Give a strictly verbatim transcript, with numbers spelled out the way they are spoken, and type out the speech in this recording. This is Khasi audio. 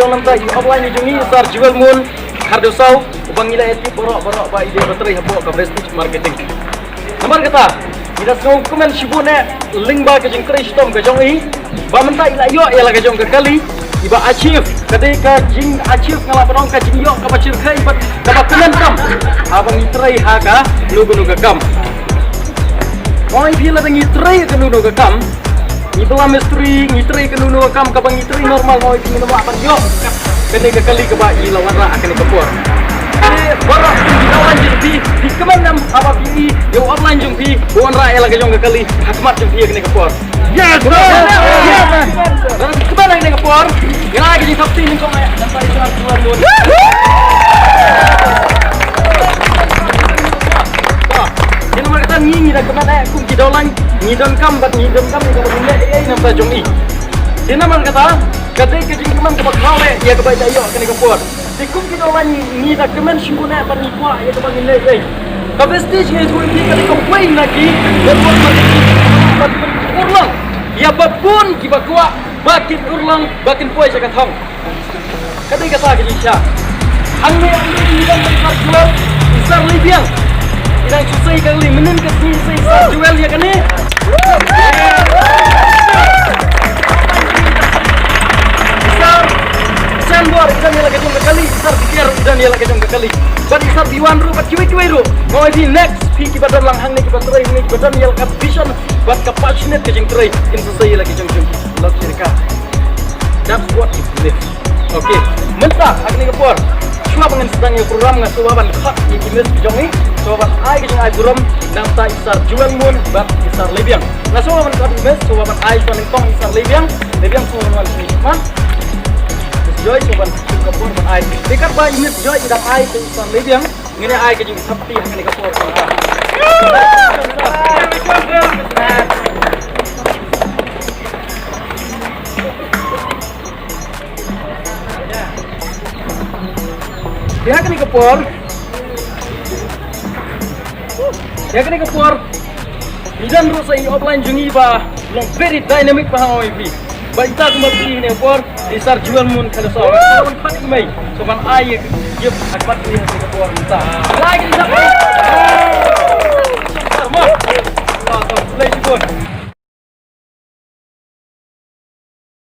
Namta i offline jong i Sir Jewel Moon Khardew Saw, uba ngi la ïatip baroh baroh ba i dei ba trei hapoh ka Vestige Marketing. Namar kata, ngi da sngewkmen shibun eh lyngba ka jingtrei shitom ka jong i, ba mynta i la ïoh ïa la ka jong ka kali iba achieve, ka dei ka jing achieve nga la ban ong ka jingïoh kaba shyrkhei bad kaba kmen tam haba ngi trei ha kano kano ka kam. Ong i phi lada ngi trei kano kano ka kam, ngi bla mistri, ngi trei kano kano ka kam kaba ngi trei normal, ong i phi ngim lah ban ïoh kane ka kali kaba i la wanrah ha kane ka por. Te baroh ki nongwan jong phi, phi kmen em haba phi i ïa u offline jong phi u wanrah ïa la ka jong ka kali ha khmat jong phi ha kane ka por? Yes, sir. Yes, sir. Yes, sir. Kmen ha kane ka por. Ngi la ai ka jingthap kti nyngkong eh. Te namar kata ngi, ngi da kmen eh kum ki dawlang, ngi donkam bad ngi donkam ïa kaba ngi leh ei ei namta jong i. Te namar kata ka dei ka jingkmen kaba khraw eh ïa kaba i da ïoh kane ka por. Te kum ki dawlang ngi da kmen shibun eh bad ngi kwah ïa kaba ngi leh ei. Ka Vestige ngi khuid ka dei kawei na ki network marketing bad ki urlong ïa ba bun kiba kwah ba kin urlong ba kin poi sha ka thong. Ka dei kata ka jingshisha. Hangne hangne ngi don i Sir Jewel, i Sir Leibiang. I dang shu sei ka kali mynnin ka sngi, sei Sir Jewel ïa kane. I Sir Shanbor i don ïa la ka jong ka kali, i Sir Biker i don ïa la ka jong ka kali. Bad i Sir Biwan ruh bad kiwei kiwei ruh. Nga ong ïa phi next, phi kiba don lang hangne, kiba trei hangne, kiba don ïa la ka vision bad ka passionate ka jingtrei, kin sa sei ïa la ka jong jong ki. Love Sherika. That's what it is. Okay. Mynta ha kane ka por, shuwa ba ngan sdang ïa ka program, nga sngewbha ban khot ïa ki miss ki jong ngi, sngewbha ban ai ka jingai burom namta i Sir Jewel Moon bad i Sir Leibiang. Nga sngewbha ban khot ïa ki miss, sngewbha ban ai shuwa nyngkong i Sir Leibiang. Leibiang, sngewbha ban wan sha khmat. Miss Joy, sngewbha ban shu ka por ban ai. Te katba i Miss Joy i dang ai te i Sir Leibiang, ngin ïa ai ka jingthap kti ha kane ka por. Te ha kane ka por, te ha kane ka por, ngi don ruh sa i offline jong ngi ba long very dynamic ba hangno i phi. Ba ita kumba phi ne por, i Sir Jewel Moon Khardew Saw. Sngewbha ban khot ïa i mei. Sngewbha ban ai ïa ka gift ha khmat ïa kane ka por mynta. Lai ka gift. Sngewbha ban. Sngewbha ban. Lai shibun.